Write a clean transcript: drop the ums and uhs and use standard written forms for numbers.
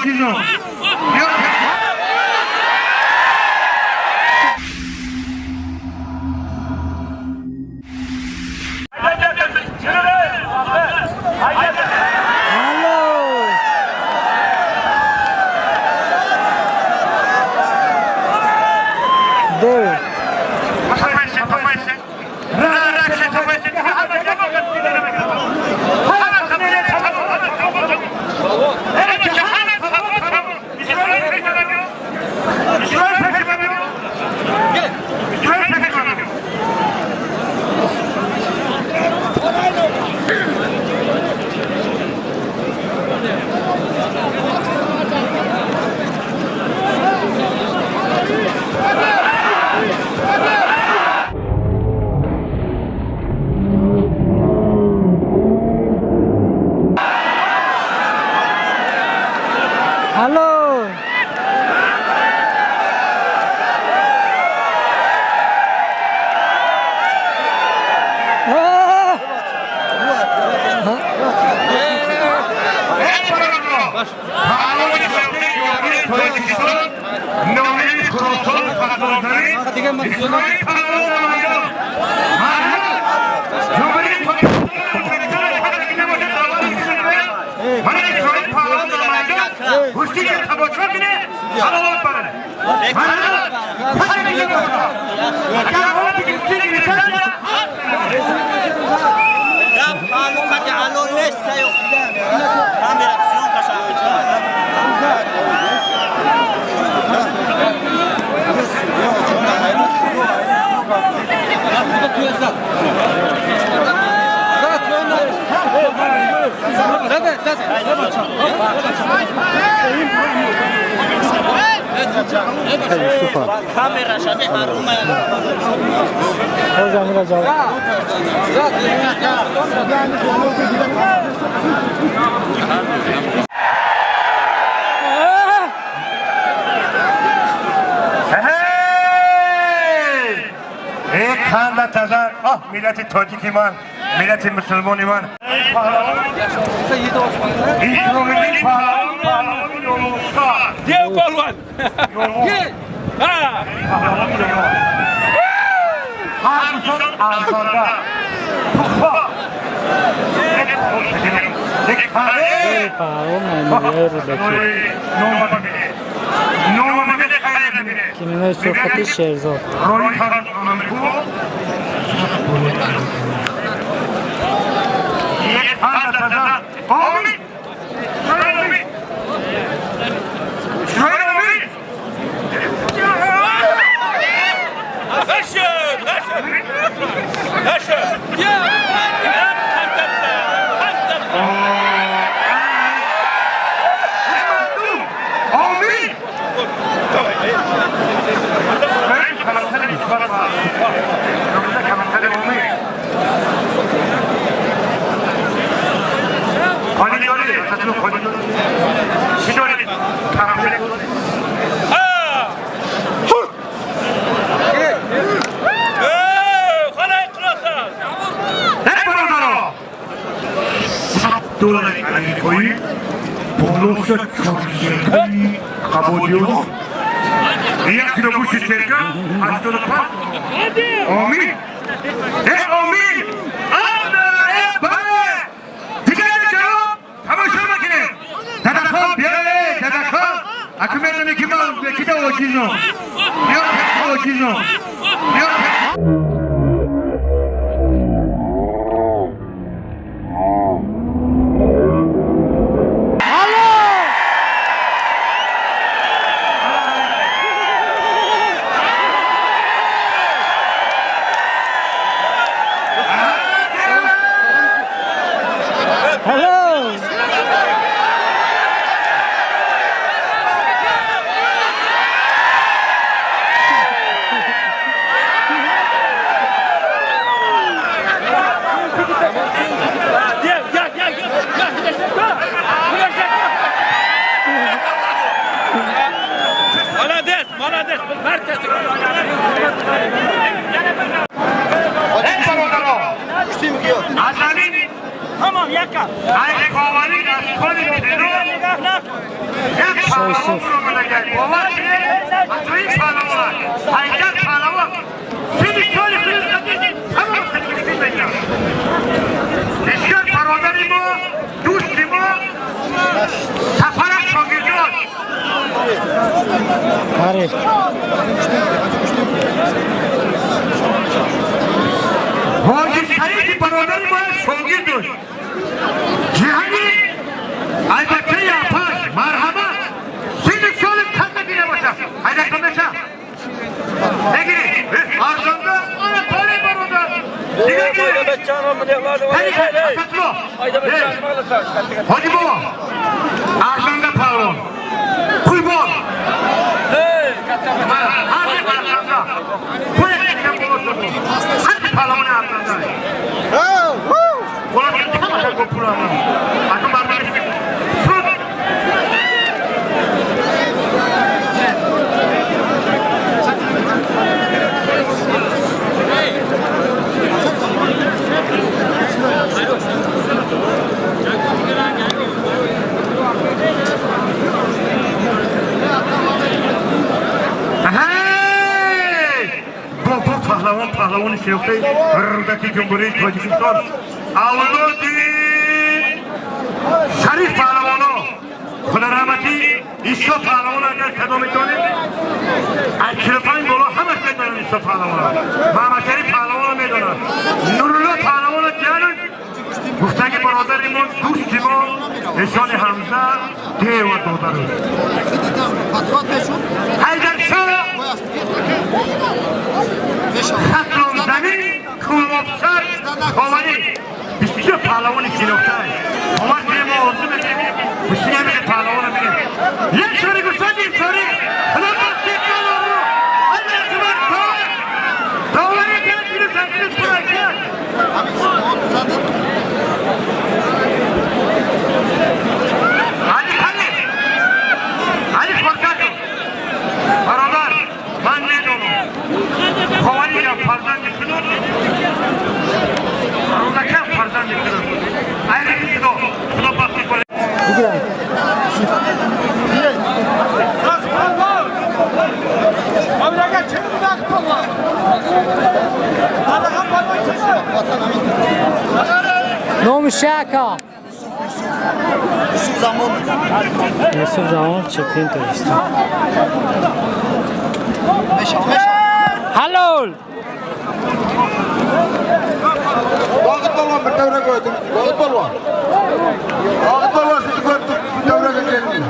Азизон. Hello. Миллати тоҷики ман, миллати мусулмони ман. Икромиддин паҳлавон, паҳлавони Ёловуста. Дев паҳлавон. Паҳлавони Ёловуста. Ҳар сон арзонда. Тухфа. Киминои сурхати Шерзод. Шоҳ Юсуф. Бисёр бародари мо, дӯсти мо, Сафарак шогирдон. Паре. Ҳоҷи Саиди бародари мо шогирд дошт. Ҷиҳани албатта апаш, марҳамат. Сини соли каса гире боша. Ҳайда кунеша. Мегири. Арзонда ана толи бародар. Дига гире. Ҳоҷи бобо. Арзонда палвон. Қурбон. Ҳарди арзонда. Бояд кам боло. Ҳарди палвони арзонда. Хулоса тамаша кун пулама. Аку мардум суд. Бобо паҳлавон, паҳлавони шинохтаи Рӯдаки Ҷумҳурии Тоҷикистон, авлоди Шариф паҳлавоно, худораҳматӣ Исо паҳлавон. Агар кадом метавонед, аз 45 боло ҳамаш медонанд Исо паҳлавона, Маҳмадшариф паҳлавона медонанд, Нурулло паҳлавона ҷиҳанаш гуфтаги бародари мо, дӯсти мо Эшони Ҳамза дева додару Ҳайдаршо Хатлон замин Кулобсар Ховарӣ бисёр паҳлавони шинохтаа. Бовар кунем, мо орзу мекунем, бисёр паҳлавона бинем. Як шори гусанди сори Али Фаркатов, бародар, ман медонам, Ховария фарзанди худо, Рӯдакам фарзанди худо, айри худо, худо бахти кунад. Бигирам. Номи шака. Юсуф Замон, чемпион Тоҷикистон. Ҳалол. Vaqit polvon bir davra qo'ydim. Vaqit polvon. Vaqit polvon sizni ko'rib davraga keldim.